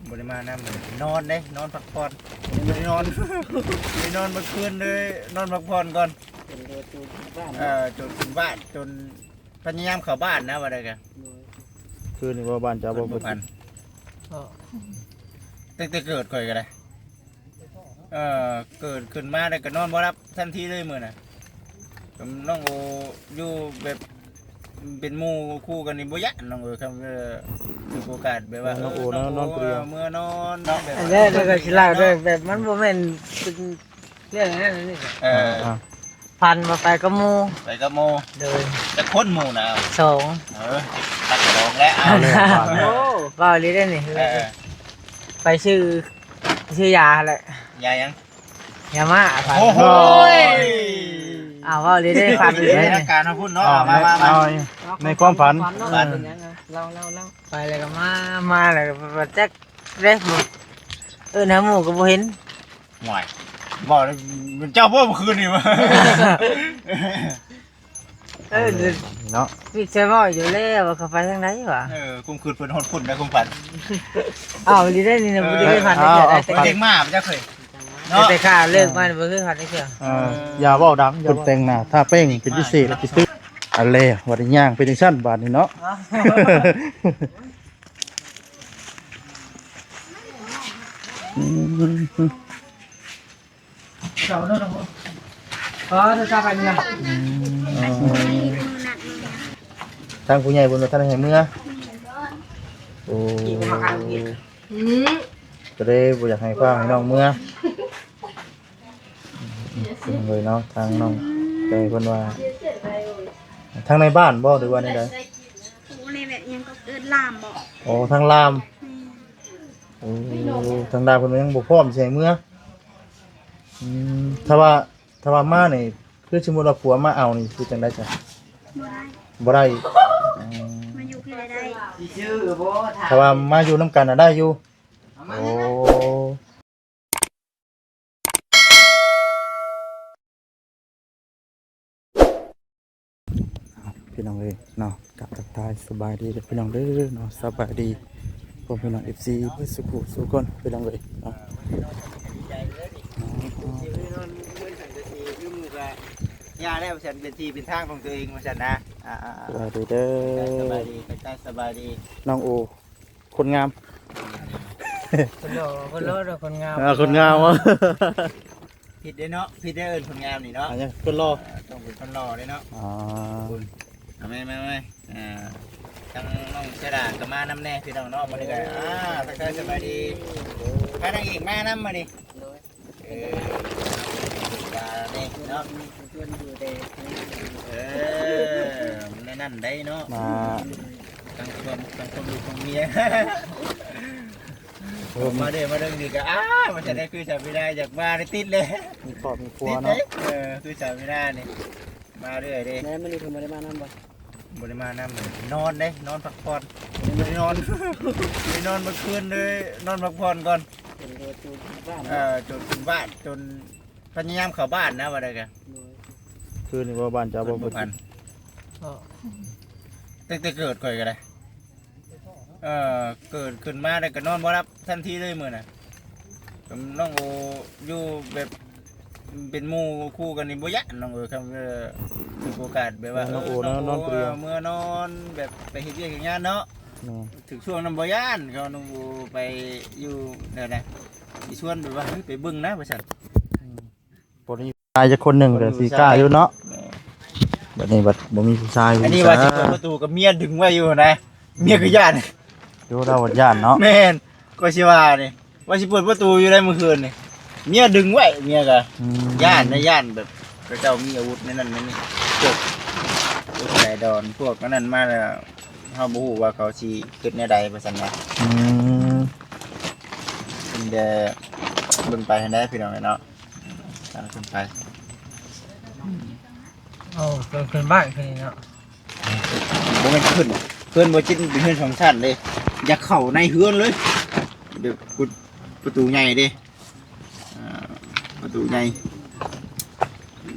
ບໍ່ໄດ້ມານຳ ນອນເດ້ ນອນພັກຜ່ອນ ບໍ່ໄດ້ນອນ ໄດ້ນອນເມື່ອຄືນເລີຍ ນອນພັກຜ່ອນກ່ອນ ຈົນໂດນໂຈນຂຶ້ນບ້ານ ເອີ ໂຈນຂຶ້ນບ້ານ ຈົນພະຍາຍາມເຂົ້າບ້ານນະ ວ່າໄດ້ກະ ຄືນນີ້ບໍ່ ບ້ານເຈົ້າບໍ່ ເພິ່ນບໍ່ພັນ ເອີ ຕັ້ງແຕ່ເກີດຂ້ອຍກະໄດ້ ເອີ ເກີດຂຶ້ນມາແລ້ວກະນອນບໍ່ຫຼັບທັນທີເລີຍມື້ນະ ກັບນ້ອງໂອຢູ່ແບບ ເປັນໝູ່ຄູ່ກັນນີ້ບໍ່ຢ້ານນ້ອງເອີຍ ຄັນ ເອີ ຖືກໂອກາດແບບວ່າ ນ້ອງໂອ ເອີ ນອນ ນອນຜູ້ດຽວ ເມືອນອນເນາະ ແບບ ອັນນັ້ນກໍຊິເລົ່າເດີ ແບບມັນບໍ່ແມ່ນເປັນເລື່ອງນັ້ນນີ້ ເອີ ອ່າ ພັນວ່າໄປກັບໝູ່ ໄປກັບໝູ່ ໂດຍ ຈັກຄົນໝູ່ນະ ສອງ ເອີ ຈັກສອງແລ້ວ ເອົາແລ້ວ ໂອ້ ເວົ້າອີ່ຫຼີເດ້ນີ້ ເອີ ໄປຊື້ ຊື້ຢາຫັ້ນແຫຼະ ຢາຫຍັງ? ຢ່າມາ ໂອ້ໂຫຍ ອ້າວ ເວົ້າເລີຍເດ້ ພາໄປເລີຍ ໃນອາການເຮົາພຸ້ນເນາະ ເອົາ ມາ ມາ ມາ ເອົາ ໃນຄວາມຝັນ ຝັນເນາະ ຝັນ ເປັນຫຍັງ ເລົ່າ ເລົ່າ ເລົ່າ ໄປແລ້ວກໍມາ ມາແລ້ວກໍບໍ່ຈັກເດ້ ເອີ້ນຫາໝູ່ກໍບໍ່ເຫັນ ໂອ້ຍ ບໍ່ ເຈົ້າບໍ່ເມື່ອຄືນນີ້ ເອີ ເນາະ ມີແຕ່ເວົ້າຢູ່ແລ້ວວ່າເຂົາໄປທາງໃດຫວາ ເອີ ກຸມຄືນເພິ່ນຮອດພຸ້ນໃນຄວາມຝັນ ອ້າວ ດີໄດ້ນີ້ນະ ເອີ ບໍ່ໄດ້ໄດ້ຝັນເທື່ອ ເອົາ ເອົາ ເດັກມາບໍ່ຈັກເຄີຍເນາະ ແຕ່ຂ້າເລີກມາບໍ່ເຄີຍຝັນເທື່ອ ເອີ ຢ່າເວົ້າດັງ ຢ່າເວົ້າ ເພິ່ນແຕ່ງໜ້າທາແປ້ງເປັນພິເສດ ແລ້ວຊິຕື່ນ ອັນແລ ວ່າໄດ້ຍ່າງເປັນຈັ່ງຊັ້ນບາດນີ້ເນາະ ອືມ ເຈົ້າເນາະ ເອີ ເຈົ້າໄປນີ້ນະ ອືມ ທາງຜູ້ໃຫຍ່ເພິ່ນວ່າທັນໃຫ້ເມືອ ໂອ້ ອືມ ກໍເລີຍບໍ່ຢາກໃຫ້ພາໃຫ້ນ້ອງເມືອ ເພິ່ນເລີຍເນາະ ທາງນ້ອງແຕ່ເພິ່ນວ່າ ທາງໃນບ້ານບໍ່ ຫຼືວ່າແນວໃດ? ໂອ້ ໃນແບບຫຍັງກໍເອີ້ນລາມບໍ່? ໂອ້ ທາງລາມ ແມ່ນ ໂອ້ ທາງລາມເພິ່ນຍັງບໍ່ພ້ອມຊິໃຫ້ເມືອ ອືມ ຖ້າວ່າ ຖ້າວ່າມານີ້ ຄືສົມມຸດວ່າຜົວມາເອົານີ້ ຄືຈັ່ງໃດຊະ? ບໍ່ໄດ້ ບໍ່ໄດ້ ອືມ ມາຢູ່ພີ້ລະໄດ້ ຊິຊື້ບໍ່ ຖ້າ ຖ້າວ່າມາຢູ່ນຳກັນນະໄດ້ຢູ່ ໂອ້ ພີ່ນ້ອງເອີຍເນາະ ກະທັກທາຍສະບາຍດີເດີພີ່ນ້ອງເດີເນາະ ສະບາຍດີພໍ່ແມ່ພີ່ນ້ອງ ເອັຟຊີ ເບິດສູ່ຜູ້ສູ່ຄົນພີ່ນ້ອງເອີຍເນາະ ດີໃຈເລີຍນີ້ ຄືນອນເຮືອນສັງກະສີ ຄືໝູ່ກະຢ່າແລ້ວວ່າຊັ້ນ ເປັນທີ່ເປັນທາງຂອງຕົວເອງວ່າຊັ້ນນະ ອ່າໆ ສະບາຍດີເດີ ທັກທາຍສະບາຍດີ ທັກທາຍສະບາຍດີ ນ້ອງໂອ ຄົນງາມ ຄົນຫຼໍ່ ຄົນຫຼໍ່ ຄົນງາມ ອ່າ ຄົນງາມ ຜິດເດ້ເນາະ ຜິດເດ້ເອີ້ນຄົນງາມນີ້ເນາະ ອ່າ ຄົນຫຼໍ່ ເອີ ຕ້ອງເປັນຄົນຫຼໍ່ເດ້ເນາະ ອ່າ ບຸນ ເອົາແມ່ ແມ່ ແມ່ ອ່າ ທາງນ້ອງເສດາກໍມານຳແດ່ພີ່ນ້ອງເນາະ ມື້ນີ້ກໍ ອ່າ ທັກທາຍສະບາຍດີ ພານາງເອກມານຳມື້ນີ້ ໂດຍ ເອີ ວ່າແດ່ເນາະ ເອີ ມັນແນວນັ້ນໄດ໋ເນາະ ມາ ທັງຄວາມ ທັງຄວາມລູກຂອງເມຍ ເອີ ມາເດີ ມາເດີນີ້ກໍ ອ້າ ມັນຈະໄດ້ຄືສາມີນາ ຢາກມາໄດ້ຕິດເລີຍ ມີຄອບມີຄົວເນາະ ຕິດເລີຍ ເອີ ຄືສາມີນານີ້ ມາເລື້ອຍເດ້ ແລ້ວມື້ນີ້ເພິ່ນບໍ່ໄດ້ມານຳບໍ່? ບໍ່ໄດ້ມານຳ ນອນເດ້ ນອນພັກຜ່ອນ ບໍ່ໄດ້ນອນ ໄດ້ນອນເມື່ອຄືນເລີຍ ນອນພັກຜ່ອນກ່ອນ ຈົນໂດນໂຈນຂຶ້ນບ້ານ ເອີ ໂຈນຂຶ້ນບ້ານ ຈົນພະຍາຍາມເຂົ້າບ້ານນະ ວ່າໄດ້ກະ ໂດຍ ຄືນນີ້ບໍ່ ບ້ານເຈົ້າບໍ່ ເພິ່ນບໍ່ພັນ ເອີ ຕັ້ງແຕ່ເກີດຂ້ອຍກະໄດ້ ເອີ ເກີດຂຶ້ນມາແລ້ວກໍນອນບໍ່ຫຼັບທັນທີເລີຍມື້ນະ ກັບນ້ອງໂອຢູ່ແບບເປັນໝູ່ຄູ່ກັນນີ້ບໍ່ຢ້ານນ້ອງເອີຍ ຄັນ ເອີ ຖືກໂອກາດແບບວ່າ ນ້ອງໂອ ເອີ ນອນ ນອນຜູ້ດຽວ ເມືອນອນແບບໄປເຮັດວຽກເຮັດງານເນາະ ແມ່ນ ຖືກຊ່ວງນຳບໍ່ຢ້ານ ເຂົານ້ອງໂອໄປຢູ່ແນວໃດ ຊິຊວນແບບວ່າ ເອີ ໄປເບິ່ງນະວ່າຊັ້ນ ອືມ ບໍ່ໄດ້ ຊາຍຈັກຄົນໜຶ່ງກໍຊິກ້າຢູ່ເນາະ ແມ່ນ ບັດນີ້ບັດບໍ່ມີຜູ້ຊາຍ ອັນນີ້ວ່າຊິເປີດປະຕູກໍເມຍດຶງໄວ້ຢູ່ນະ ເມຍກໍຢ້ານ ຢູ່ລາວຢ້ານເນາະ ແມ່ນ ກໍຊິວ່ານີ້ ວ່າຊິເປີດປະຕູຢູ່ໃນມື້ຄືນນີ້ ເມຍດຶງໄວ້ ເມຍກໍ ອືມ ຢ້ານນະ ຢ້ານແບບເຂົາເຈົ້າມີອາວຸດໃນນັ້ນໃນນີ້ ພວກ ພວກຊາຍດອນ ພວກອັນນັ້ນມາແລ້ວ ເຮົາບໍ່ຮູ້ວ່າເຂົາຊິຄິດແນວໃດວ່າຊັ້ນນະ ອືມ ມີແຕ່ເບິ່ງໄປຫັ້ນແຫຼະພີ່ນ້ອງເອີຍເນາະ. ຕາມຂຶ້ນໄປ ໂອ້ ເພິ່ນຂຶ້ນບ້ານຄືນນີ້ເນາະ ບໍ່ແມ່ນຂຶ້ນ ເຮືອນບໍ່ຈິດມັນເປັນເຮືອນສອງຊັ້ນເດ້ ຢາກເຂົ້າໃນເຮືອນເລີຍ ແບບປະຕູໃຫຍ່ເດ້ ອ່າ ປະຕູໃຫຍ່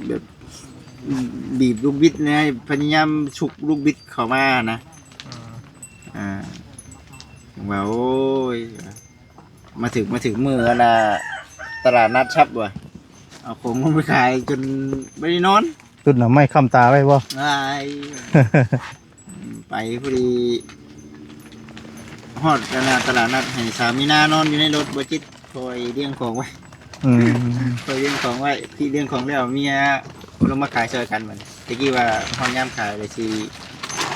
ແບບ ອືມ ບີບລູກບິດນະ ພະຍາຍາມຊຸກລູກບິດເຂົ້າມານະ ອືມ ອ່າ ຈັ່ງວ່າ ໂອ້ຍ ມາຖືກ ມາຖືກມື້ອັນນ່າ ຕະຫຼາດນັດຊັບວ່າ ເອົາຂອງລົງໄປຂາຍຈົນບໍ່ໄດ້ນອນ. ຕຸນເອົາໄມ້ຄ້ຳຕາໄວ້ບໍ່? ຫາຍ ໄປພໍດີ ຮອດອັນນ່າ ຕະຫຼາດນັດ ໃຫ້ສາວມີນານອນຢູ່ໃນລົດ ບໍ່ຈິດ ຄອຍລຽງຂອງໄວ້. ອືມ ຄອຍລຽງຂອງໄວ້ ທີ່ລຽງຂອງແລ້ວ ເມຍລົງມາຂາຍຊ່ອຍກັນບັດນີ້. ແຕ່ກີ້ວ່າຮອດຍາມຂາຍແລ້ວ ຊິ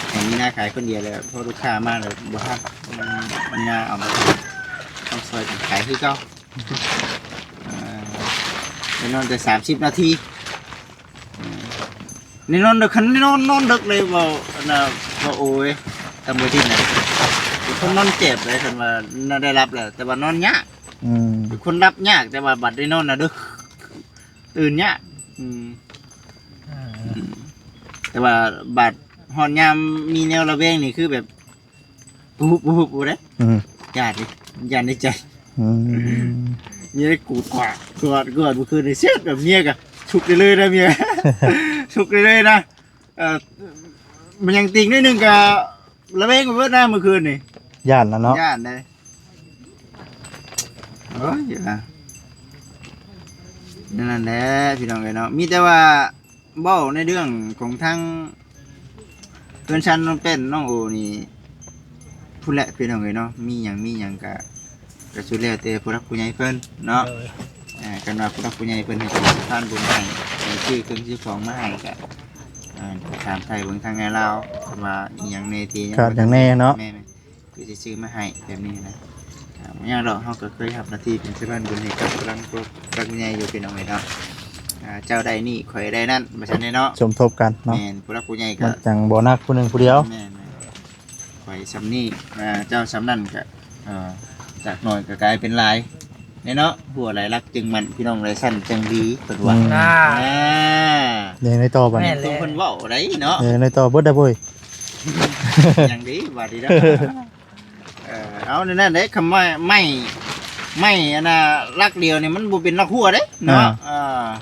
ໃຫ້ມີນາຂາຍຄົນດຽວແລ້ວ ພໍລູກຄ້າມາແລ້ວບໍ່ທັນ ມີນາເອົາບໍ່ທັນ ຕ້ອງຊ່ອຍກັນຂາຍຄືເກົ່າ. ເອີ ໄດ້ນອນແຕ່ສາມສິບນາທີ. ເອີ ໄດ້ນອນເດິກ ຄັນໄດ້ນອນ ນອນເດິກເລີຍ ເວົ້າອັນນ່າ ເວົ້າໂອ້ຍ ຕຳບໍ່ຈິດນະ ເປັນຄົນນອນແຈບເລີຍ ຄັນວ່ານອນໄດ້ຫຼັບແລ້ວ ແຕ່ວ່ານອນຍາກ. ອືມ ເປັນຄົນຫຼັບຍາກ ແຕ່ວ່າບັດໄດ້ນອນນະເດີ ຕື່ນຍາກ. ອືມ ອ່າ ອືມ ແຕ່ວ່າບັດຮອດຍາມມີແນວລະແວງນີ້ ຄືແບບ ປຸບໆໆ ເດ້. ອືມ ຢ້ານເດ້ ຢ້ານໃນໃຈ. ອືມ ເມຍໄດ້ກູດກວາດ ກວາດ ກວາດ ມື້ຄືນນີ້ເຊັດ ແບບເມຍກະຊຸກໄດ້ເລີຍນະ ເມຍ ຊຸກໄດ້ເລີຍນະ. ເອີ ມັນຍັງຕິງໜ້ອຍໜຶ່ງກະລະແວງໄປເບິດນະມື້ຄືນນີ້ ຢ້ານລະເນາະ ຢ້ານເດ້. ໂອ້ຍ ແນວນັ້ນແຫຼະພີ່ນ້ອງເອີຍເນາະ ມີແຕ່ວ່າເວົ້າໃນເລື່ອງຂອງທາງເຮືອນຊານນ້ອງແປ້ນນ້ອງໂອນີ້ພຸ້ນແຫຼະພີ່ນ້ອງເອີຍເນາະ ມີຫຍັງ ມີຫຍັງກະ ກະສຸດແລ້ວແຕ່ຜູ້ຫຼັກຜູ້ໃຫຍ່ເພິ່ນເນາະ. ໂດຍ ອ່າ ຄັນວ່າຜູ້ຫຼັກຜູ້ໃຫຍ່ເພິ່ນເຮັດສະພານບຸນໃຫ້ ຊື້ເຄື່ອງຊື້ຂອງມາໃຫ້ກະ ອ່າ ຖາມໄຖ່ເບິ່ງທາງແມ່ລາວ ເພິ່ນວ່າອີ່ຫຍັງແດ່ທີ່ຂາດຫຍັງແດ່ເນາະ. ແມ່ນໆ ຄືຊິຊື້ມາໃຫ້ແບບນີ້ນະ. ອ່າ ບໍ່ຫຍັງດອກ ເຮົາກໍເຄີຍຮັບໜ້າທີ່ເປັນສະພານບຸນໃຫ້ກັບຜູ້ຫຼັກຜູ້ໃຫຍ່ຢູ່ພີ່ນ້ອງເອີຍເນາະ. ອ່າ ເຈົ້າໄດ້ນີ້ ຂ້ອຍໄດ້ນັ້ນ ວ່າຊັ້ນເນາະ ສົມທົບກັນເນາະ. ແມ່ນ ຜູ້ຫຼັກຜູ້ໃຫຍ່ກໍມັນຈັ່ງບໍ່ໜັກຜູ້ໜຶ່ງຜູ້ດຽວ. ແມ່ນໆ ຂ້ອຍສ່ຳນີ້ ອ່າ ເຈົ້າສ່ຳນັ້ນກໍ ເອີ ຈາກໜ້ອຍກໍກາຍເປັນຫຼາຍເນາະ. ຫົວຫຼາຍຫຼັກຈຶ່ງໝັ້ນ ພີ່ນ້ອງຫຼາຍຊັ້ນຈຶ່ງດີ ເພິ່ນວ່າ. ອືມ ອ່າ ແນວໃດຕໍ່ບັດນີ້? ແມ່ນແຫຼະ ຕົວເພິ່ນເວົ້າໄດ໋ເນາະ. ແນວໃດຕໍ່ ເບິດແລ້ວເວີຍ. ຍັງດີ ບາດນີ້ເນາະ. ເອີ ເອົາແນວນັ້ນເດ້ ຄຳວ່າໄມ້ ໄມ້ອັນນ່າ ຫຼັກດຽວນີ້ມັນບໍ່ເປັນຫຼັກຫົວເດ້ເນາະ. ອ່າ ເອີ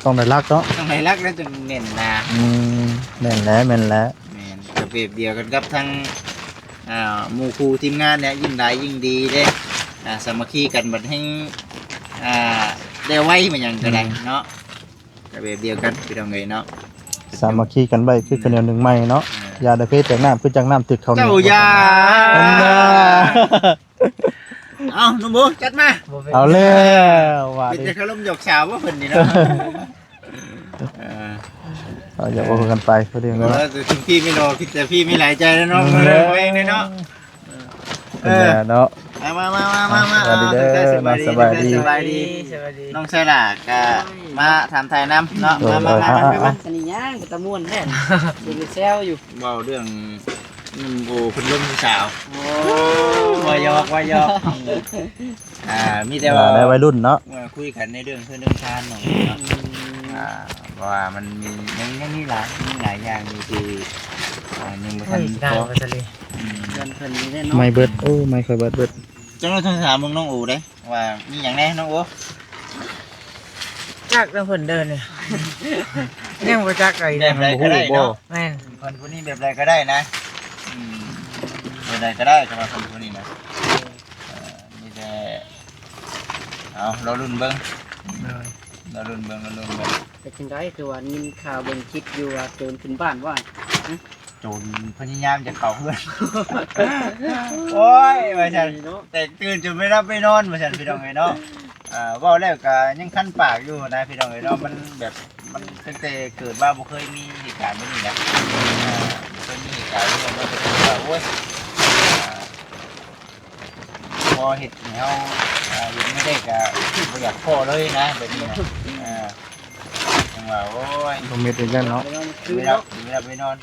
ຕ້ອງໄດ້ຫຼັກເນາະ ຕ້ອງໄດ້ຫຼັກແລ້ວຈຶ່ງແໜ້ນໜາ. ອືມ ແມ່ນແຫຼະ ແມ່ນແຫຼະ. ແມ່ນ ກໍແບບດຽວກັນກັບທາງ ອ່າ ໝູ່ຄູ່ທີມງານເນຍ ຍິ່ງຫຼາຍຍິ່ງດີເດ້. ອ່າ ສາມັກຄີກັນບັດແຮ່ງ ອ່າ ໄດ້ໄວ ແມ່ນຫຍັງກໍໄດ້ເນາະ. ອືມ ກໍແບບດຽວກັນພີ່ນ້ອງເອີຍເນາະ ສາມັກຄີກັນໄວ້ຄື ອືມ ຂ້າວໜຽວໜຶ່ງໄມ້ເນາະ. ອ່າ ຢ່າໄດ້ເພແຕກນ້ຳ ຄືຈັກນ້ຳຕຶກເຂົ້າ ເຈົ້າຢ່າ ອັນນ່າ. ເອົາ ໜຸ່ມໂບ ຈັດມາ. ບໍ່ເປັນ ເອົາແລ້ວ ວ່າ ເປັນແຕ່ຄາລົມຫຍອກສາວບໍ່ ເພິ່ນນີ້ເນາະ. ເອີ ເອົາ ຢ່າເວົ້າກັນໄປ ເພິ່ນເນາະ. ເອີ ແຕ່ພີ່ມີຫຼໍ່ ຄິດແຕ່ພີ່ມີຫຼາຍໃຈແລ້ວເນາະ. ອືມ ເອີ ເອົາເອງເນາະ. ເອີ ເນາະ ມາ ມາ ມາ ມາ ມາ ສະບາຍດີເດີ ສະບາຍດີ ສະບາຍດີ ສະບາຍດີ ສະບາຍດີ. ນ້ອງໄຊລາກໍມາຖາມໄຖ່ນຳເນາະ. ເອີ ມາ ມາ ມາ ມາ ມາ ສະນີ້ຫຍັງ ເປັນຕາມ່ວນແທ້ ເປັນແຊວຢູ່ ເວົ້າເລື່ອງໜຸ່ມໂອເພິ່ນລົມຜູ້ສາວ. ໂອ້ ວ່າຫຍອກ ວ່າຫຍອກ. ອ່າ ມີແຕ່ວ່າ ອ່າ ໄດ້ໄວລຸ້ນເນາະ ເອີ ຄຸຍກັນໃນເລື່ອງເຮືອນເລື່ອງຊານເນາະ. ອືມ ອ່າ ເພາະວ່າມັນມີ ຍັງ ຍັງມີຫຼາຍ ມີຫຼາຍຢ່າງຢູ່ທີ່ ອ່າ ຍັງບໍ່ທັນ ໂອ້ຍ ໄດ້ ພໍ ວ່າຊັ້ນເລີຍ. ອືມ ເຮືອນເພິ່ນນີ້ເດ້ເນາະ ໄມ້ເບິດ. ໂອ້ ໄມ້ຂ້ອຍເບິດ ເບິດ. ຈັກໜ້ອຍໂທຫາເບິ່ງນ້ອງໂອເດ້ ວ່າມີຫຍັງແດ່ນ້ອງໂອ. ຈັກນຳເພິ່ນເດີນີ້ ຍັງບໍ່ຈັກໃດ ແບບໃດກໍໄດ້ເນາະ. ແມ່ນ ເພິ່ນຜູ້ນີ້ແບບໃດກໍໄດ້ນະ. ອືມ ແບບໃດກໍໄດ້ ສຳລັບເພິ່ນຜູ້ນີ້ນະ. ເອີ ມີແຕ່ ເອົາ ລໍລຸ້ນເບິ່ງ. ໂດຍ ລໍລຸ້ນເບິ່ງ ລໍລຸ້ນເບິ່ງ. ເປັນຈັ່ງໃດ ຄືວ່າຍິນຂ່າວເບິ່ງຄລິບຢູ່ວ່າໂຈນຂຶ້ນບ້ານວ່າ? ໂຈນພະຍາຍາມຈະເຂົ້າເຮືອນ. ໂອ້ຍ ວ່າຊັ້ນ ເນາະ ແຕກຕື່ນຈົນໄມ່ຫຼັບໄມ່ນອນ ວ່າຊັ້ນ ພີ່ນ້ອງເອີຍເນາະ. ເອີ ເວົ້າແລ້ວກໍຍັງຄັນປາກຢູ່ນະ ພີ່ນ້ອງເອີຍເນາະ. ມັນແບບ ມັນຕັ້ງແຕ່ເກີດມາບໍ່ເຄີຍມີເຫດການແບບນີ້ນະ. ເອີ ບໍ່ເຄີຍມີເຫດການແບບນີ້ ມັນກໍຄືວ່າ ໂອ້ຍ ເອີ ພໍເຮັດໃຫ້ເຮົາ ເອີ ເຫັນມື້ໃດກໍບໍ່ຢາກພໍ້ເລີຍນະ ແບບນີ້ນະ. ເອີ ຈັ່ງວ່າ ໂອ້ຍ ລົມເມັດອີກແລ້ວເນາະ. ໄມ່ຫຼັບ ໄມ່ຫຼັບໄມ່ນອນ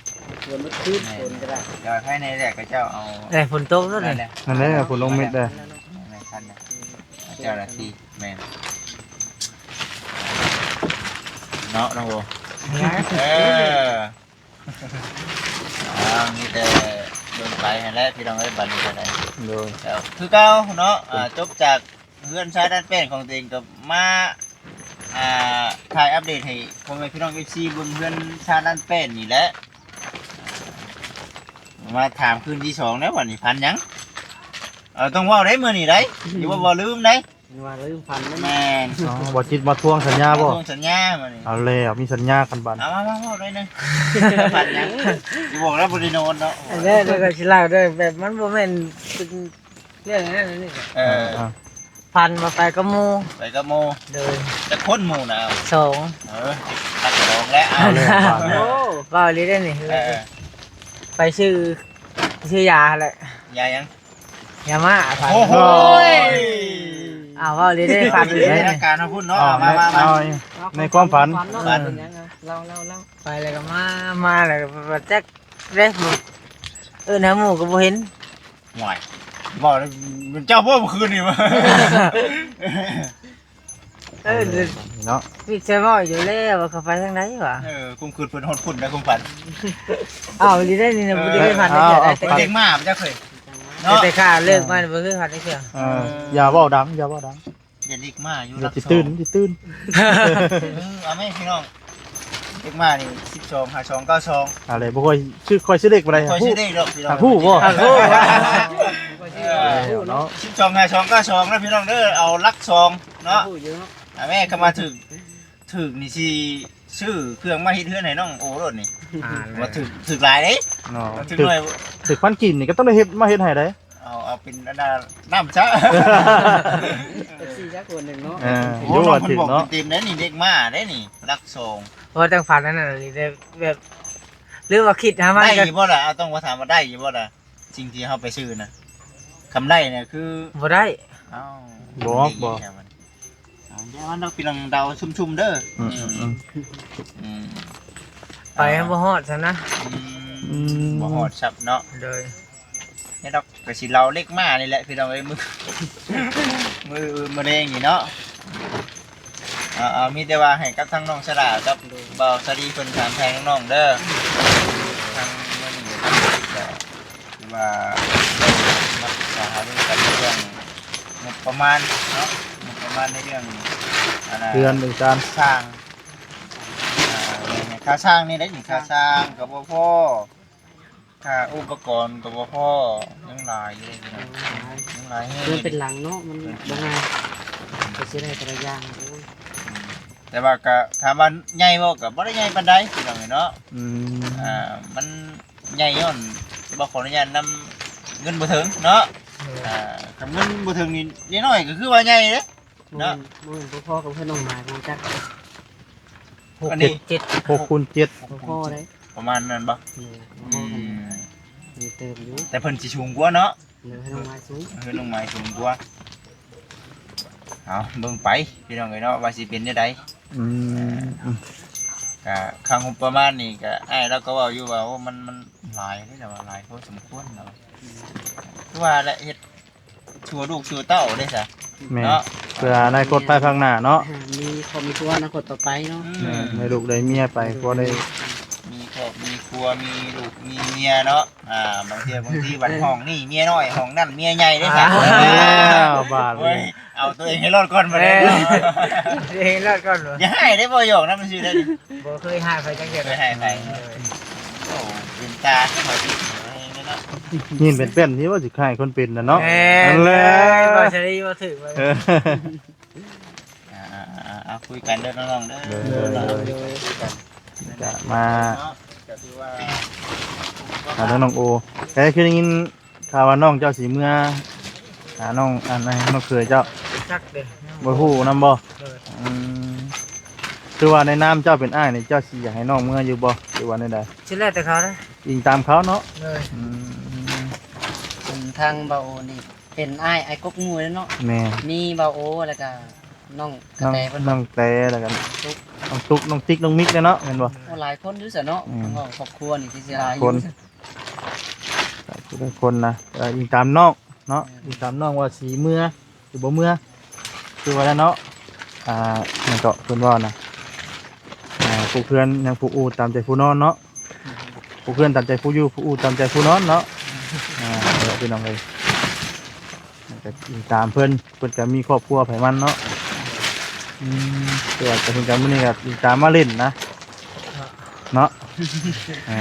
ຝົນເມື່ອຄືນ ແມ່ນ ຝົນກໍໄດ້ ກໍໃຫ້ໃນແຫຼະ ເຂົາເຈົ້າເອົາ ແຕ່ຝົນຕົກແລ້ວນີ້ ນັ້ນແຫຼະ ນັ້ນແຫຼະ ຝົນລົງເມັດເດ້. ແມ່ນ ແມ່ນ ເຈົ້າໜ້າທີ່ ແມ່ນ ເນາະ ນ້ອງໂອ. ເອີ ອ່າ ມີແຕ່ເບິ່ງໄປຫັ້ນແຫຼະ ພີ່ນ້ອງເອີຍ ບັດນີ້ກໍໄດ້. ໂດຍ ແລ້ວຄືເກົ່າເນາະ ອ່າ ຈົບຈາກເຮືອນຊາຍດ້ານແປ້ນຂອງຕົວເອງ ກໍມາ ອ່າ ຖ່າຍອັບເດດໃຫ້ພໍ່ແມ່ພີ່ນ້ອງ ເອັຟຊີ ເບິ່ງເຮືອນຊາຍດ້ານແປ້ນນີ້ແຫຼະ. ມາຖາມຄືນທີສອງແລ້ວ ບັດນີ້ ພັນຫຍັງ? ເອົາ ຕ້ອງເວົ້າໄດ໋ ມື້ນີ້ໄດ໋ ຢ່າວ່າບໍ່ລືມໄດ໋. ວ່າລືມຝັນແລ້ວ ແມ່ນ ອໍ ບໍ່ຈິດມາທວງສັນຍາບໍ່? ມາທວງສັນຍາມື້ນີ້ ເອົາແລ້ວ ມີສັນຍາກັນບາດ ເອົາມາໆ ເວົ້າໜ້ອຍໜຶ່ງ ຝັນຫຍັງ? ຊິບອກແລ້ວບໍ່ໄດ້ນອນເນາະ ເອີ ແລ້ວກໍຊິເລົ່າເດີ ແບບມັນບໍ່ແມ່ນເປັນເລື່ອງນັ້ນນີ້ ເອີ ເອີ ຝັນວ່າໄປກັບໝູ່ ໄປກັບໝູ່ ໂດຍ ຈັກຄົນໝູ່ນະ? ສອງ ເອີ ຕັດສອງແລ້ວ ເອົາແລ້ວ ເວົ້າອີ່ຫຼີເດ້ນີ້ ເອີ ໄປຊື້ ຊື້ຢາຫັ້ນແຫຼະ ຢາຫຍັງ? ຢ່າມາ ໂອ້ໂຫຍ ອ້າວ ເວົ້າເລີຍເດ້ ຝັນເລີຍເດ້ ໃນອາການເຮົາພຸ້ນເນາະ ເອົາ ມາ ມາ ມາ ເອົາ ໃນຄວາມຝັນ ຝັນເນາະ ຝັນເປັນຫຍັງ ເລົ່າ ເລົ່າ ເລົ່າ ໄປແລ້ວກໍມາ ມາແລ້ວກໍແຈັກເດ້ ເອີ້ນຫາໝູ່ກໍບໍ່ເຫັນ ໂອ້ຍ ເວົ້າແລ້ວ ເປັນເຈົ້າບໍ່ມື້ຄືນນີ້ ເອີ ເນາະ ມີແຕ່ເວົ້າຢູ່ແລ້ວວ່າເຂົາໄປທາງໃດຫວາ ເອີ ກຸມຄືນເພິ່ນຮອດພຸ້ນໄດ໋ ຄວາມຝັນ ອ້າວ ອີ່ຫຼີໄດ໋ນີ້ນະ ເອີ ບໍ່ໄດ້ໄດ້ຝັນຈັກເທື່ອ ເອົາ ໄດ້ແຕ່ ເດັກໝາໄປຈັກເຄີຍເນາະ ແຕ່ຂ້າເລີກມາບໍ່ເຄີຍຝັນຈັກເທື່ອ ເອີ ເອີ ຢ່າເວົ້າດັງ ຢ່າເວົ້າດັງ ຢ່າເດັກໝາຢູ່ ຢ່າ ຫຼັກ ຊິ ສອງ ຕື່ນ ຊິຕື່ນ ເອີ ເອົາແມ່ພີ່ນ້ອງ ເດັກໝານີ້ ສິບສອງ ຫ້າສອງ ເກົ້າສອງ ອາ ແລ້ວບໍ່ຄ່ອຍຊື້ ຄ່ອຍຊື້ເລກປານໃດ ຄ່ອຍຊື້ເລກດອກພີ່ນ້ອງ ຫາກຮູ້ບໍ່ ຫາກຮູ້ ເອີ ເນາະ ສິບສອງ ຫ້າສອງ ເກົ້າສອງ ເດີພີ່ນ້ອງເດີ ເອົາຫຼັກສອງເນາະ ຫາກຮູ້ຢູ່ເນາະ ອາ ແມ່ ຄັນວ່າຖືກ ຖືກນີ້ຊິຊື້ເຄື່ອງມາເຮັດເຮືອນໃຫ້ນ້ອງໂອໂລດນີ້ ອ່າ ວ່າຖືກ ຖືກຫຼາຍເດ້ເນາະ ຖືກໜ້ອຍ ຖືກພັນກີບນີ້ກໍຕ້ອງໄດ້ເຮັດ ມາເຮັດໃຫ້ໄດ໋ ເອົາ ເອົາເປັນອັນນ່າ ນ້ຳຊະ ເອັຟຊີຈັກຄົນໜຶ່ງເນາະ ເອີ ໂອ້ ນ້ອງເພິ່ນບອກເຕັມໆໄດ໋ນີ້ ເດັກໝາໄດ໋ນີ້ ຫຼັກສອງ ເພາະຈັ່ງຝັນອັນນັ້ນນີ້ ແບບ ຫຼືວ່າຄິດຫາມັນ ໄດ້ຢູ່ບໍ່ລະ? ເອົາ ຕ້ອງມາຖາມວ່າໄດ້ຢູ່ບໍ່ລະ? ສິ່ງທີ່ເຮົາໄປຊື້ນະ ຄຳໄດ້ນະຄື ບໍ່ໄດ້ ເອົ້າ ບໍ່ ບໍ່ ເອົາ ຢ່າວ່າເນາະ ພີ່ນ້ອງເດົາຊຸ່ມໆເດີ ອືມ ອືມ ອືມ ອືມ ໄປ ອ່າ ບໍ່ຮອດຊັ້ນນະ ອືມ ອືມ ບໍ່ຮອດຊັບເນາະ ໂດຍ ນີ້ດອກ ກໍຊິເລົ່າເລັກມານີ້ແຫຼະ ພີ່ນ້ອງເອີຍ ມື້ ມື້ອື່ນມື້ແລງນີ້ເນາະ ເອົາ ເອົາ ມີແຕ່ວ່າໃຫ້ກັບທາງນ້ອງສະຫຼາກັບບ່າວສາລີເພິ່ນຖາມໄຖ່ນ້ອງໆເດີ ທາງມື້ນີ້ກໍຄືວ່າໄດ້ມາປຶກສາຫາລືກັນເລື່ອງງົບປະມານເນາະ ງົບປະມານໃນເລື່ອງ ອັນນ່າ ເຮືອນເລື່ອງຊານ ສ້າງ ອ່າ ຄ່າສ້າງນີ້ແຫຼະນີ້ ຄ່າສ້າງກໍບໍ່ພໍ ຄ່າອຸປະກອນກໍບໍ່ພໍ ຍັງຫຼາຍຢູ່ເດ້ພີ່ນ້ອງ ຍັງຫຼາຍ ຍັງຫຼາຍແຮງ ເຮືອນເປັນຫຼັງເນາະ ມັນບໍ່ງ່າຍ ກໍຊິໄດ້ແຕ່ລະຢ່າງ ໂອ້ຍ ແຕ່ວ່າກໍຖາມວ່າໃຫຍ່ບໍ່ ກໍບໍ່ໄດ້ໃຫຍ່ປານໃດພີ່ນ້ອງເອີຍເນາະ ອືມ ອ່າ ມັນໃຫຍ່ຍ້ອນ ບໍ່ຂໍອະນຸຍາດນຳ ເງິນບໍ່ເຖິງເນາະ ເອີ ອ່າ ຄັນເງິນບໍ່ເຖິງນີ້ ນ້ອຍໆກໍຄືວ່າໃຫຍ່ເດ້ ບໍ່ແມ່ນ ເນາະ ບໍ່ແມ່ນພໍໆກັບເຮືອນນ້ອງໝາຍ ຮູ້ຈັກ ຫົກ ອັນນີ້ ເຈັດ ຫົກຄູນເຈັດ ບໍ່ພໍໄດ໋ ປະມານນັ້ນບໍ່? ແມ່ນ ບໍ່ພໍກັນ ອືມ ມີເຕີມຢູ່ ແຕ່ເພິ່ນຊິສູງກວ່າເນາະ ເຮືອນນ້ອງໝາຍສູງ ເຮືອນນ້ອງໝາຍສູງກວ່າ ເອົາ ເບິ່ງໄປພີ່ນ້ອງເອີຍເນາະ ວ່າຊິເປັນແນວໃດ ອືມ ກະຄ່າງົບປະມານນີ້ກະ ອ້າຍລາວກໍເວົ້າຢູ່ວ່າ ໂອ້ ມັນ ມັນຫຼາຍເດ້ ລາວວ່າຫຼາຍພໍສົມຄວນ ລາວວ່າ ອືມ ຄືວ່າແຫຼະ ເຮັດ ຊົ່ວລູກຊົ່ວເຕົ້າເດ້ຊະ ແມ່ນ ເນາະ ເພື່ອອະນາຄົດພາຍພາກໜ້າເນາະ ມີຄອບມີຄົວອະນາຄົດຕໍ່ໄປເນາະ ອືມ ແມ່ນ ໃຫ້ລູກໄດ້ເມຍໄປ ແມ່ນ ພໍໄດ້ມີຄອບມີຄົວ ມີລູກມີເມຍເນາະ ອ່າ ບາງເທື່ອບາງທີບັດຫ້ອງນີ້ເມຍນ້ອຍ ຫ້ອງນັ້ນເມຍໃຫຍ່ເດ້ຊະ ອ້າວ ບາດນີ້ ໂອ້ຍ ເອົາຕົວເອງໃຫ້ລອດກ່ອນບັດນີ້ ເອີ ເອົາຕົວເອງໃຫ້ລອດກ່ອນ ຢ່າຮ້າຍເດ້ ບໍ່ ຢອກນຳຊື່ໆເດ້ ບໍ່ເຄີຍຮ້າຍໃຜຈັກເທື່ອ ເຄີຍຮ້າຍໃຜ ໂອ້ ເປັນຕາເຂົາຊິເນາະ ຍິ້ມເປັນໆນີ້ວ່າຊິຄ້າຍຄົນເປັນນະເນາະ ແມ່ນ ນັ້ນແຫຼະ ເວົ້າສະດີບໍ່ຖືກເລີຍ ເອີ ອ່າໆໆ ເອົາ ຄຸຍກັນເດີນ້ອງໆເດີ ເດີ ເດີ ເດີ ເດີ ກະມາ ກະຖືວ່າ ຫາທາງນ້ອງໂອ ແຕ່ຄືໄດ້ຍິນ ຂ່າວວ່ານ້ອງເຈົ້າຊິເມືອຫານ້ອງ ອັນນັ້ນ ນ້ອງເຂີຍເຈົ້າ ຈັກເດ້ ບໍ່ຮູ້ນຳບໍ່? ໂດຍ ອືມ ຄືວ່າໃນນາມເຈົ້າເປັນອ້າຍນີ້ ເຈົ້າຊິຢາກໃຫ້ນ້ອງເມືອຢູ່ບໍ່ ຫຼືວ່າແນວໃດ? ຊິແລ້ວແຕ່ເຂົານະ ອີງຕາມເຂົາເນາະ ໂດຍ ອືມ ເປັນທາງບ່າວໂອນີ້ ເປັນອ້າຍ ອ້າຍກົກໝູ່ເນາະ ແມ່ນ ມີບ່າວໂອ ແລ້ວກະນ້ອງກະແຕເພິ່ນ ນ້ອງແຕ ແລ້ວກະ ຕຸກ ນ້ອງຕຸກ ນ້ອງຕິກ ນ້ອງມິກແດ່ເນາະ ແມ່ນບໍ່? ໂອ້ ຫຼາຍຄົນຢູ່ຊະເນາະ ອືມ ທາງຄອບຄົວນີ້ຄືຊິຫຼາຍຢູ່ ຄົນ ຫຼາຍຜູ້ຫຼາຍຄົນນະ ເອີ ອີງຕາມນ້ອງເນາະ ແມ່ນ ອີງຕາມນ້ອງວ່າຊິເມືອ ຫຼືບໍ່ເມືອ ຄືວ່າແລ້ວເນາະ ອ່າ ຫຍັງເກາະເພິ່ນເວົ້ານະ ອ່າ ຜູ້ເຮືອນຍັງຜູ້ອູ້ຕາມໃຈຜູ້ນອນເນາະ ຜູ້ເຮືອນຕາມໃຈຜູ້ຢູ່ ຜູ້ອູ້ຕາມໃຈຜູ້ນອນເນາະ ອ່າ ເອີ ພີ່ນ້ອງເອີຍ ມັນກໍອີງຕາມເພິ່ນ ເພິ່ນກໍມີຄອບຄົວໃຜມັນເນາະ ອືມ ແຕ່ວ່າເພິ່ນກໍມື້ນີ້ກໍອີງຕາມມາຫຼິ້ນນະ ເນາະ ອ່າ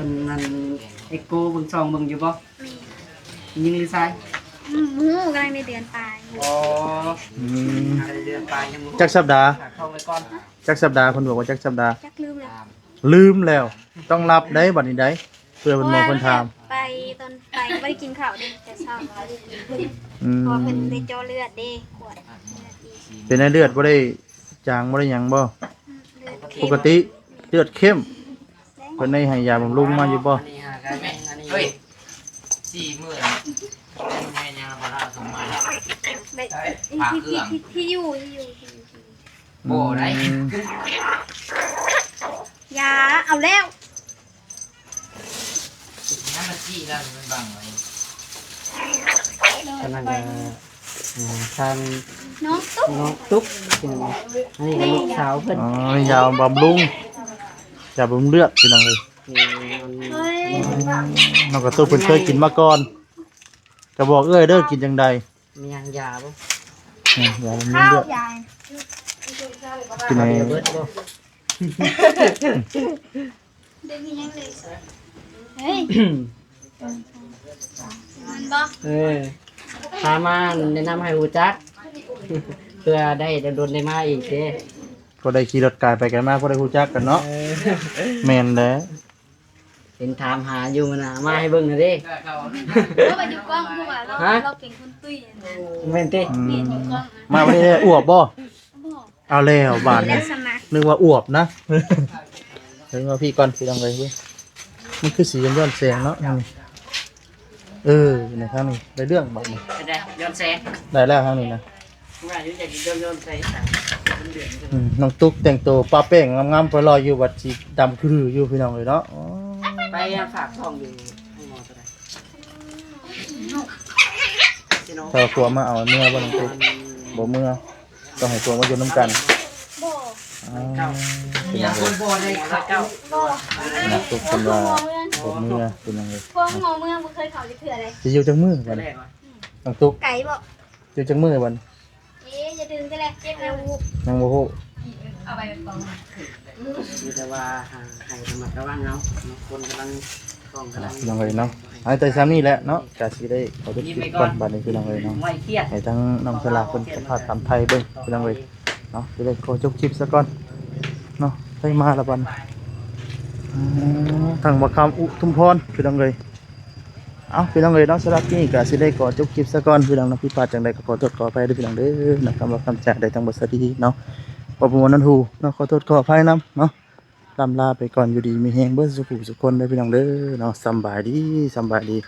ເບິ່ງອັນເອັກໂກ ເບິ່ງຊ່ອງເບິ່ງຢູ່ບໍ່? ແມ່ນ. ຍິງຫຼືຊາຍ? ອືມ ບໍ່ຮູ້ ກຳລັງໄດ້ເດືອນປາຍ. ອໍ ອືມ ກຳລັງໄດ້ເດືອນປາຍ ຍັງບໍ່ຮູ້ ຈັກສັບດາ? ຝາກທ້ອງໄວ້ກ່ອນ. ຈັກສັບດາ? ເພິ່ນບອກວ່າຈັກສັບດາ? ຈັກ ລືມແລ້ວ ລືມແລ້ວ. ຕ້ອງນັບໄດ໋ ບັດນີ້ໄດ໋ ເພື່ອເພິ່ນ ເພາະວ່າ ບອກເພິ່ນຖາມ. ໄປຕອນໄປບໍ່ໄດ້ກິນເຂົ້າເດ້ ແຕ່ເຊົ້າບໍ່ໄດ້ກິນ. ອືມ ເພາະວ່າເພິ່ນໄດ້ເຈາະເລືອດເດ້ ກວດເລືອດອີກ. ເປັນໃນເລືອດບໍ່ໄດ້ຈາງ ບໍ່ໄດ້ຫຍັງບໍ່? ອືມ ເລືອດເຂັ້ມ ປົກກະຕິ ເລືອດເຂັ້ມ. ເພິ່ນໄດ້ໃຫ້ຢາບຳລຸງມາຢູ່ບໍ່? ອັນນີ້ຫາກະແມ່ນ ອັນນີ້ ເຮີ້ຍ ສີ່ມື້ແມ່ນຫຍັງລະບໍ່ລະສົ່ງມາ ໄດ້ ພາເຄື່ອງ ທີ່ ທີ່ ທີ່ຢູ່ ທີ່ຢູ່ ທີ່ຢູ່ ທີ່ຢູ່. ບໍ່ໄດ້ ອືມ ຢ່າ ເອົາແລ້ວ ຍັງມັນຊີ້ແລ້ວ ມັນບັງໄວ້. ອັນນັ້ນກະ ອ່າ ທາງນ້ອງຕຸກ ນ້ອງຕຸກ ພີ່ນ້ອງ. ອັນນີ້ກະລູກສາວເພິ່ນ. ອໍ ຢາບຳລຸງ ຢາບຳລຸງເລືອດ ພີ່ນ້ອງເອີຍ. ນ້ອງກະຕຸກເພິ່ນເຄີຍກິນມາກ່ອນ ກະບອກເອື້ອຍເດີ ກິນຈັ່ງໃດ? ມີຫຍັງ ຢາບໍ່? ອືມ ຢາບຳລຸງເລືອດ ກິນໃຫ້ ເບິດບໍ່? ເຮັດອີ່ຫຍັງເລີຍ ເຮີ້ຍ ມັນບໍ່ ເອີ ພາມາແນະນຳໃຫ້ຮູ້ຈັກ ເພື່ອໄດ້ດົນໆໄດ້ມາອີກເດ້. ພໍໄດ້ຂີ່ລົດກາຍໄປກາຍມາ ພໍໄດ້ຮູ້ຈັກກັນເນາະ. ເອີ ແມ່ນແຫຼະ ເຫັນຖາມຫາຢູ່ມື້ນະ ມາໃຫ້ເບິ່ງແດ່ເດ້. ເພາະວ່າຢູ່ກ້ອງ ເພາະວ່າລາວ ຮະ? ລາວເປັນຄົນຕຸ້ຍນະ. ແມ່ນຕິ? ອືມ ແມ່ນຢູ່ກ້ອງນະ. ມາມື້ນີ້ອວບບໍ່? ບໍ່. ເອົາແລ້ວບາດນີ້ ແລ້ວສະໝັກ ນຶກວ່າອວບນະ. ເບິ່ງມາພີ້ກ່ອນ ພີ່ນ້ອງເອີຍ ມັນຄືສີຍ້ອນແສງເນາະ. ເອີ ນີ້ທາງນີ້ໄດ້ເລື່ອງບາດນີ້ ໄດ້ຍ້ອນແສງ ໄດ້ແລ້ວທາງນີ້ນະ. ວ່າຢູ່ຢາກຍ້ອນ ຍ້ອນໃສ່ ອືມ ນ້ອງຕຸກແຕ່ງໂຕປະແປ້ງງາມໆ ໄປລອຍຢູ່ ບັດຊິດຳຄືຢູ່ ພີ່ນ້ອງເອີຍເນາະ. ໂອ້ ໄປຝາກທ້ອງຢູ່ໂຮງໝໍຕົວໃດ? ຖ້າຜົວມາເອົາເມືອບໍ່ ນ້ອງຕຸກ? ບໍ່ເມືອ ຕ້ອງໃຫ້ຜົວມາຢູ່ນຳກັນ. ບໍ່ ອ້າວ ເມຍຄົນບໍ່ໄດ້ເຂົ້າ ບໍ່ ນ້ອງຕຸກເພິ່ນວ່າບໍ່ເມືອ ພີ່ນ້ອງເອີຍ. ພວກໝໍເມືອບໍ່ເຄີຍເຂົ້າຈັກເທື່ອເລີຍ. ຊິຢູ່ຈັກມື້ບັດນີ້ ນ້ອງຕຸກ? ໄກບໍ່? ຢູ່ຈັກມື້ບັດນີ້? ເອ ຢ່າດຶງແຕ່ແລະ ເຈັບແລ້ວ. ຍັງບໍ່ຮູ້ ເອົາໄປກອງ ມີແຕ່ວ່າໃຫ້ລະມັດລະວັງເອົາເນາະ ຄົນກຳລັງ ກ້ອງກຳລັງ ພີ່ນ້ອງເອີຍເນາະ. ໃຫ້ແຕ່ຊ່ຳນີ້ແຫຼະເນາະ ກະຊິໄດ້ຂໍຈົບຄລິບກ່ອນບັດນີ້ ພີ່ນ້ອງເອີຍເນາະ. ໃຫ້ທາງນ້ອງສະຫຼາເພິ່ນສຳພາດຕາມໄທເບິ່ງ ພີ່ນ້ອງເອີຍເນາະ. ຊິໄດ້ຂໍຈົບຄລິບຊະກ່ອນເນາະ ໄທມາລະບັດນີ້. ອືມ ທາງບ່າວຄຳອຸທຸມພອນ ພີ່ນ້ອງເອີຍ. ເອົາ ພີ່ນ້ອງເອີຍເນາະ ສຳລັບຄລິບນີ້ກະຊິໄດ້ຂໍຈົບຄລິບຊະກ່ອນ ພີ່ນ້ອງເນາະ. ຜິດພາດຈັ່ງໃດກະຂໍໂທດຂໍອະໄພເດີ ພີ່ນ້ອງເດີເນາະ. ຄຳວ່າຄຳຈາໄດ້ທັງບໍ່ສະດີເນາະ ບໍ່ປະມວນອັນຫູເນາະ ຂໍໂທດຂໍອະໄພນຳເນາະ. ລ່ຳລາໄປກ່ອນ ຢູ່ດີມີແຮງເບິດສູ່ຜູ້ສູ່ຄົນເດີ ພີ່ນ້ອງເດີເນາະ. ສຳບາຍດີ ສຳບາຍດີ.